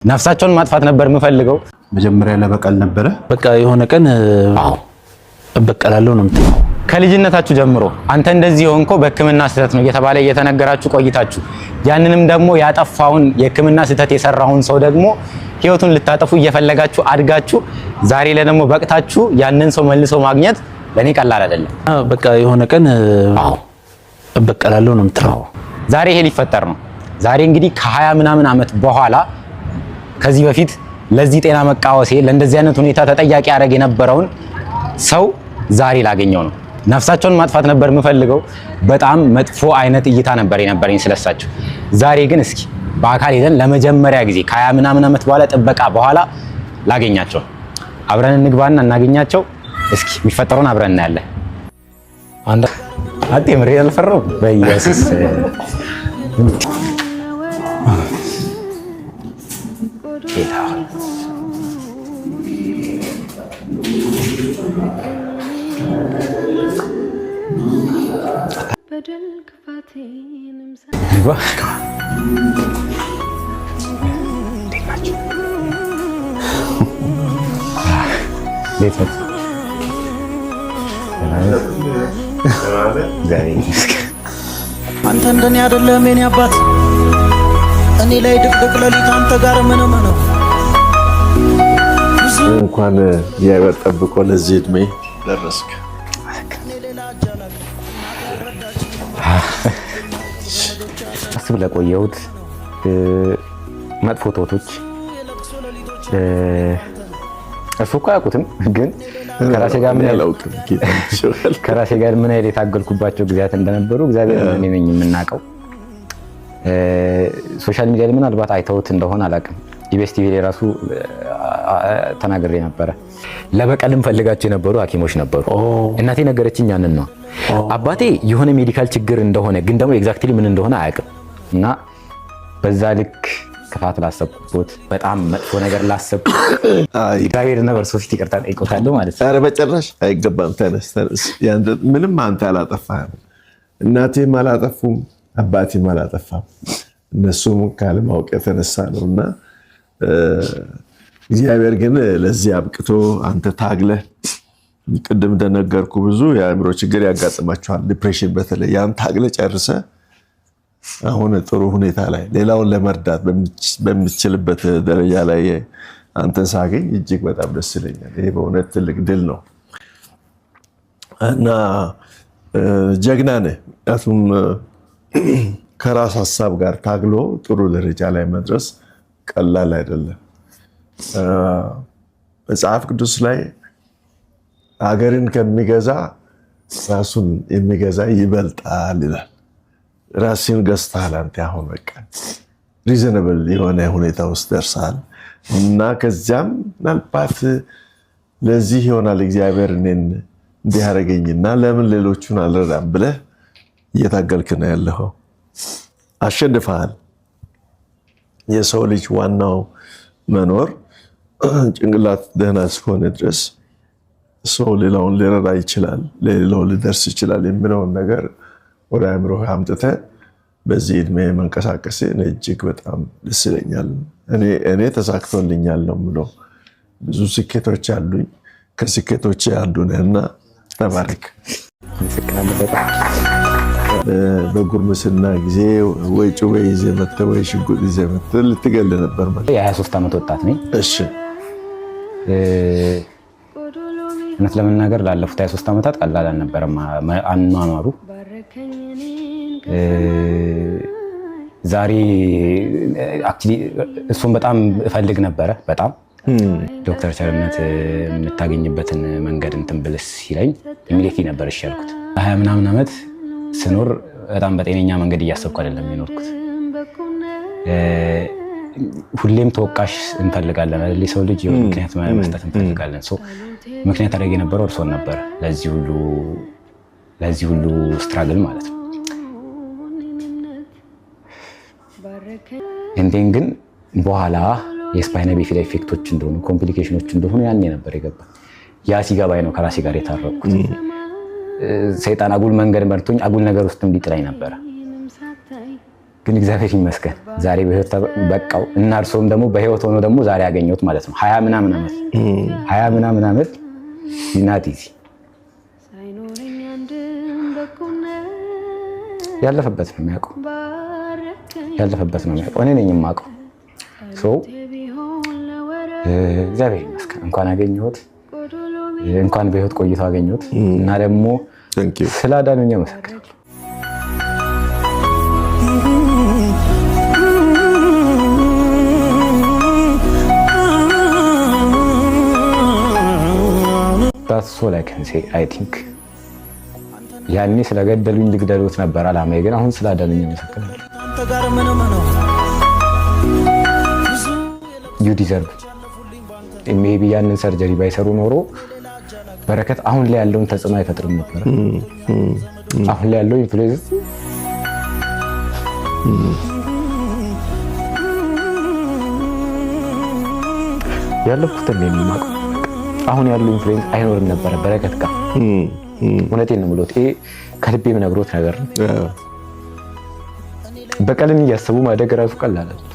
ነፍሳቸውን ማጥፋት ነበር የምፈልገው። መጀመሪያ ለበቀል ነበረ። በቃ የሆነ ቀን እበቀላለሁ ነው የምትለው። ከልጅነታችሁ ጀምሮ አንተ እንደዚህ የሆንከው በሕክምና ስህተት ነው እየተባለ እየተነገራችሁ ቆይታችሁ ያንንም ደግሞ ያጠፋውን የሕክምና ስህተት የሰራውን ሰው ደግሞ ህይወቱን ልታጠፉ እየፈለጋችሁ አድጋችሁ ዛሬ ላይ ደግሞ በቅታችሁ ያንን ሰው መልሶ ማግኘት ለእኔ ቀላል አይደለም። በቃ የሆነ ቀን እበቀላለሁ ነው የምትለው። ዛሬ ይሄ ሊፈጠር ነው። ዛሬ እንግዲህ ከ20 ምናምን ዓመት በኋላ ከዚህ በፊት ለዚህ ጤና መቃወሴ ለእንደዚህ አይነት ሁኔታ ተጠያቂ ያደረግ የነበረውን ሰው ዛሬ ላገኘው ነው። ነፍሳቸውን ማጥፋት ነበር የምፈልገው። በጣም መጥፎ አይነት እይታ ነበር የነበረኝ ስለሳቸው። ዛሬ ግን እስኪ በአካል ሄደን ለመጀመሪያ ጊዜ ከ20 ምናምን ዓመት በኋላ ጥበቃ በኋላ ላገኛቸው ነው። አብረን እንግባና እናገኛቸው። እስኪ የሚፈጠረውን አብረን እናያለን። አንድ አጤ ምሬ አልፈራሁም። በኢየሱስ ጌታ ሆይ ግባ። እንዴት ናቸው? እንዴት ነው? እግዚአብሔር ይመስገን። አንተ እንደኔ አይደለም የኔ አባት፣ እኔ ላይ ድቅድቅ ሌሊት አንተ ጋር ምንም ነው። እንኳን እግዚአብሔር ጠብቆ ለዚህ እድሜ ደረስክ። አስብ ለቆየሁት መጥፎ ቶቶች እሱ እኮ አያውቁትም፣ ግን ከራሴ ጋር ምን ያህል አላውቅም። ጌታ ይችላል። ከራሴ ጋር ምን ያህል የታገልኩባቸው ጊዜያት እንደነበሩ እግዚአብሔር እኔ ነኝ የምናውቀው። Social media ላይ ምናልባት አይተውት እንደሆነ አላውቅም። ኢቢኤስ ቲቪ ላይ ራሱ ተናግሬ ነበረ። ለበቀልም ፈልጋቸው የነበሩ ሐኪሞች ነበሩ። እናቴ ነገረችኝ ያንን ነው። አባቴ የሆነ medical ችግር እንደሆነ ግን ደግሞ exactly ምን እንደሆነ አያውቅም። እና በዛ ልክ ክፋት ላሰብኩበት በጣም መጥፎ ነገር ላሰብኩ አይ እግዚአብሔርና በእርሶ ፊት ይቅርታ ጠይቆታለሁ ማለት ነው። ኧረ በጭራሽ አይገባም። ተነስ ተነስ። ያንተ ምንም አንተ አላጠፋህም፣ እናቴም አላጠፉም፣ አባቴም አላጠፋም። እነሱም ካለማወቅ የተነሳ ነው እና እግዚአብሔር ግን ለዚህ አብቅቶ አንተ ታግለህ ቅድም እንደነገርኩ ብዙ የአእምሮ ችግር ያጋጥማቸዋል፣ depression በተለይ ያን ታግለህ ጨርሰህ አሁን ጥሩ ሁኔታ ላይ ሌላውን ለመርዳት በምትችልበት ደረጃ ላይ አንተን ሳገኝ እጅግ በጣም ደስ ይለኛል። ይሄ በእውነት ትልቅ ድል ነው እና ጀግና ነህ። ምክንያቱም ከራስ ሀሳብ ጋር ታግሎ ጥሩ ደረጃ ላይ መድረስ ቀላል አይደለም። መጽሐፍ ቅዱስ ላይ ሀገርን ከሚገዛ ራሱን የሚገዛ ይበልጣል ይላል። ራስን ገዝተሃል አንተ። አሁን በቃ reasonable የሆነ ሁኔታ ውስጥ ደርሰሃል እና ከዚያም ምናልባት ለዚህ ይሆናል እግዚአብሔር እኔን እንዲህ ያደረገኝና ለምን ሌሎቹን አልረዳም ብለህ እየታገልክ ነው ያለኸው። አሸንፈሃል። የሰው ልጅ ዋናው መኖር ጭንቅላት ደህና እስከሆነ ድረስ ሰው ሌላውን ሊረዳ ይችላል፣ ለሌላው ሊደርስ ይችላል የሚለውን ነገር ወደ አእምሮ አምጥተህ በዚህ እድሜ መንቀሳቀስ እጅግ በጣም ደስ ይለኛል። እኔ ተሳክቶልኛል ነው የምለው። ብዙ ስኬቶች አሉኝ። ከስኬቶቼ አንዱ ነህና ተባረክ። አመሰግናለሁ በጣም። በጉርምስና ጊዜ ወይ ጩቤ ይዘህ መተህ ወይ ሽጉጥ ይዘህ መተህ ልትገል ነበር ማለት። የ23 ዓመት ወጣት ነኝ። እሺ እውነት ለመናገር ላለፉት 23 ዓመታት ቀላል አልነበረም አኗኗሩ። ዛሬ actually እሱን በጣም እፈልግ ነበረ። በጣም ዶክተር ቸርነት የምታገኝበትን መንገድ እንትን ብልስ ሲለኝ immediately ነበር እሺ ያልኩት። 20 ምናምን ዓመት ስኖር በጣም በጤነኛ መንገድ እያሰብኩ አይደለም የኖርኩት። ሁሌም ተወቃሽ እንፈልጋለን አይደል? የሰው ልጅ የሆነ ምክንያት መስጠት እንፈልጋለን። So ምክንያት አደረግ የነበረው እርሶን ነበረ ለዚህ ሁሉ struggle ማለት ነው። እንዴን ግን በኋላ የ spina bifida effect ኦች እንደሆኑ complication ኦች እንደሆኑ ያኔ ነበር የገባ። ያ ሲገባኝ ነው ከራሴ ጋር የታረቅኩት። ሰይጣን አጉል መንገድ መርቶኝ አጉል ነገር ውስጥ እንዲጥላኝ ነበረ። ግን እግዚአብሔር ይመስገን ዛሬ በህይወት በቃው እና እርሶም ደግሞ በህይወት ሆኖ ደግሞ ዛሬ ያገኘሁት ማለት ነው። 20 ምናምን ዓመት፣ 20 ምናምን ዓመት not easy። ያለፈበት ነው የሚያውቀው፣ ያለፈበት ነው የሚያውቀው። እኔ ነኝ የማውቀው። So እግዚአብሔር ይመስገን እንኳን አገኘሁት፣ እንኳን በህይወት ቆይቶ አገኘሁት እና ደግሞ ስላዳኑኝ አመሰግናለሁ። That's all I can say, I think። ያኔ ስለገደሉኝ ልግደሉት ነበር አላማዬ፣ ግን አሁን ስላዳኑኝ አመሰግናለሁ። አንተ ጋር ምንም ነው። You deserve። Maybe ያንን surgery ባይሰሩ ኖሮ በረከት አሁን ላይ ያለውን ተጽዕኖ አይፈጥርም ነበር። አሁን ላይ ያለው influence ያለፍኩትን ነው የማውቀው። አሁን ያለው influence አይኖርም ነበረ በረከት ጋር። እውነቴን ነው የምልዎት፣ ይሄ ከልቤ የምነግሮት ነገር ነው። በቀልን እያሰቡ ማደግ ራሱ ቀላል አይደለም።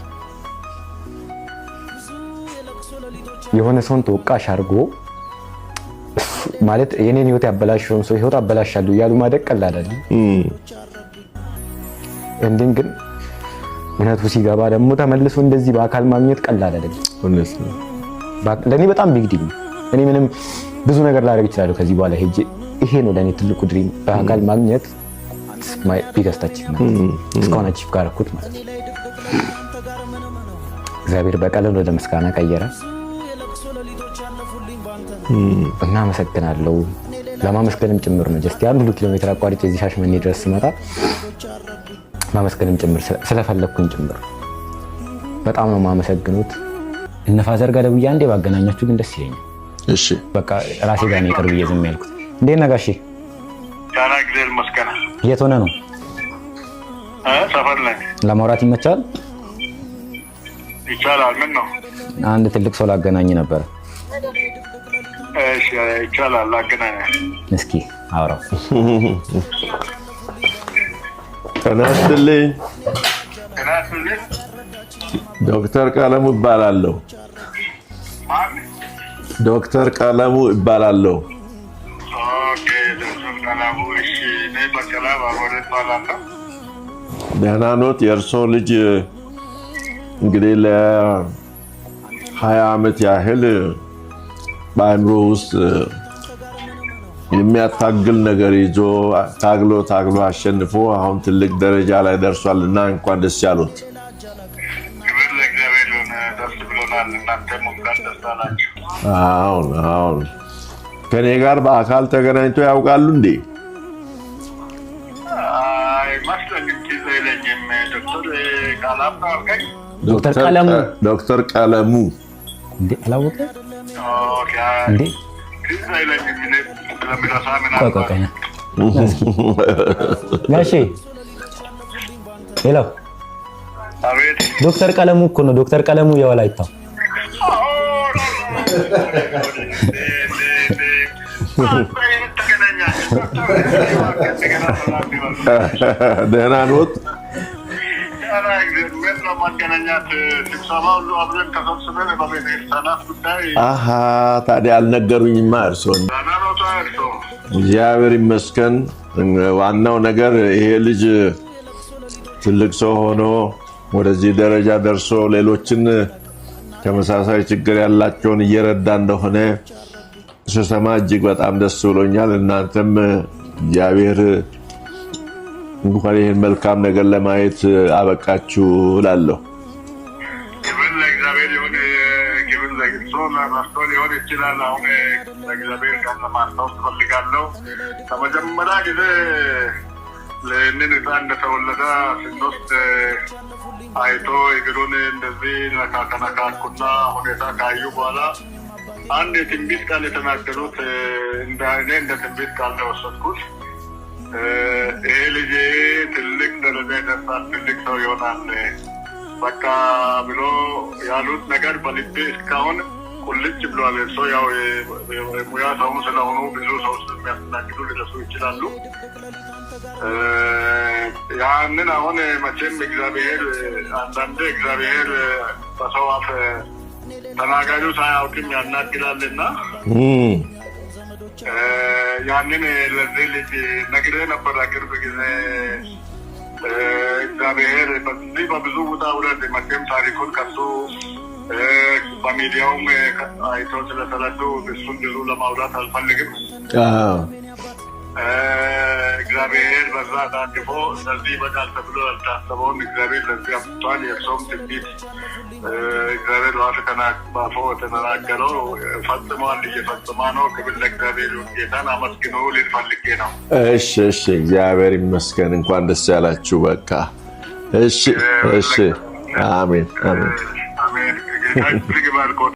የሆነ ሰውን ተወቃሽ አድርጎ ማለት የኔን ህይወት ያበላሸውን ሰው ህይወት አበላሻለሁ እያሉ ማደግ ቀላል አይደለም። እንዲን ግን እውነቱ ሲገባ ደግሞ ተመልሶ እንደዚህ በአካል ማግኘት ቀላል አይደለም። ለእኔ በጣም big deal ነው። እኔ ምንም ብዙ ነገር ላደርግ እችላለሁ ከዚህ በኋላ ሄጄ። ይሄ ነው ለእኔ ትልቁ dream፣ በአካል ማግኘት biggest achievement እስካሁን achieve ካደረኩት ማለት ነው። እግዚአብሔር በቀልን ወደ ምስጋና ቀየረ እና አመሰግናለሁ። ለማመስገንም ጭምር ነው። Just ያን ሁሉ ኪሎ ሜትር አቋርጬ እዚህ ሻሸመኔ ድረስ ስመጣ ማመስገንም ጭምር ስለፈለግኩኝ ጭምር በጣም ነው የማመሰግኑት። እነ father ጋር ደውዬ አንዴ ባገናኛችሁ ግን ደስ ይለኛል። እሺ። በቃ ራሴ ጋር ነው የቅርብ ብዬ ዝም ያልኩት። እንዴት ነህ ጋሼ? ደህና፣ እግዚአብሔር ይመስገን። የት ሆነ ነው? ሰፈር ነኝ። ለማውራት ይመቻል? ይቻላል። ምን ነው? አንድ ትልቅ ሰው ላገናኝ ነበር። እሺ፣ ይቻላል። ላገናኝ። እስኪ አውራው። ጤና ይስጥልኝ። ጤና ይስጥልኝ። ዶክተር ቀለሙ እባላለሁ። ማን? ዶክተር ቀለሙ እባላለሁ። Okay፣ ዶክተር ቀለሙ። እሺ፣ እኔ በቀለ ባቦሬ እባላለሁ። ደህና ኖት? የእርሶ ልጅ እንግዲህ ለ20 ዓመት ያህል በአእምሮ ውስጥ የሚያታግል ነገር ይዞ ታግሎ ታግሎ አሸንፎ አሁን ትልቅ ደረጃ ላይ ደርሷል እና እንኳን ደስ ያሉት። ክብር ለእግዚአብሔር ይሁን። ደስ ብሎናል። እናንተም እንኳን ደስ አላችሁ። አሁን አሁን ከኔ ጋር በአካል ተገናኝቶ ያውቃሉ እንዴ? አይመስለኝም፣ ትዝ አይለኝም። ዶክተር ቃላም ነው አልከኝ? ዶክተር ቀለሙ። ዶክተር ቀለሙ። እንዴ፣ አላወቀ Okay፣ እንዴ? ትዝ አይለኝም። እኔ ስለምረሳ ቆይ ቆይ ቆይ ምናልባት ጋሼ፣ hello። አቤት። ዶክተር ቀለሙ እኮ ነው። ዶክተር ቀለሙ የወላይታው። ተገናኛችሁ። ደህና ኖት? ምን ነው ማገናኛት? ስብሰባ ሁሉ አብረን ተሰብስበን በቤተክርስቲያናት ጉዳይ። አሃ፣ ታዲያ አልነገሩኝማ እርስዎን። ደህና ኖት እርስዎ? እግዚአብሔር ይመስገን። ዋናው ነገር ይሄ ልጅ ትልቅ ሰው ሆኖ ወደዚህ ደረጃ ደርሶ ሌሎችን ተመሳሳይ ችግር ያላቸውን እየረዳ እንደሆነ ስሰማ እጅግ በጣም ደስ ብሎኛል። እናንተም እግዚአብሔር እንኳን ይህን መልካም ነገር ለማየት አበቃችሁ እላለሁ። ክብር ለእግዚአብሔር ይሁን። ክብር ለእርሶ ለረስቶ ሊሆን ይችላል። አሁን ለእግዚአብሔር ቃል ለማስታወስ እፈልጋለሁ። ለመጀመሪያ ጊዜ ይህንን ሕፃን እንደተወለደ ስንወስድ አይቶ እግሩን እንደዚህ ነካከነካኩና ሁኔታ ካዩ በኋላ አንድ የትንቢት ቃል የተናገሩት እኔ እንደ ትንቢት ቃል ነው የወሰድኩት። ይሄ ልጅ ትልቅ ደረጃ ይደርሳል፣ ትልቅ ሰው ይሆናል በቃ ብሎ ያሉት ነገር በልቤ እስካሁን ቁልጭ ብሏል። እርሶ ያው የሙያ ሰውም ስለሆኑ ብዙ ሰው ስለሚያስተናግዱ ሊረሱ ይችላሉ። ያንን አሁን መቼም እግዚአብሔር አንዳንዴ እግዚአብሔር በሰው አፍ ተናጋሪው ሳያውቅም ያናግራልና ያንን ለዚህ ልጅ ነግሬ ነበር ቅርብ ጊዜ። እግዚአብሔር በዚህ በብዙ ውጣ ውረድ መቼም ታሪኩን ከሱ በሚዲያውም አይቶ ስለተረዱ እሱን ብዙ ለማውራት አልፈልግም። እግዚአብሔር በዛ ታቅፎ ለዚህ ይበቃል ተብሎ ያልታሰበውን እግዚአብሔር ለዚህ አብቅቷል። የእርሶም ትንቢት እግዚአብሔር በአፉ የተናገረው ፈጽመዋል፣ እየፈጸመ ነው። ክብር ለእግዚአብሔር ይሁን። ጌታን አመስግኑ ልል ፈልጌ ነው። እሺ፣ እሺ፣ እግዚአብሔር ይመስገን። እንኳን ደስ ያላችሁ። በቃ እሺ፣ እሺ። አሜን፣ አሜን፣ አሜን። ጌታ እጅግ ባርኮት።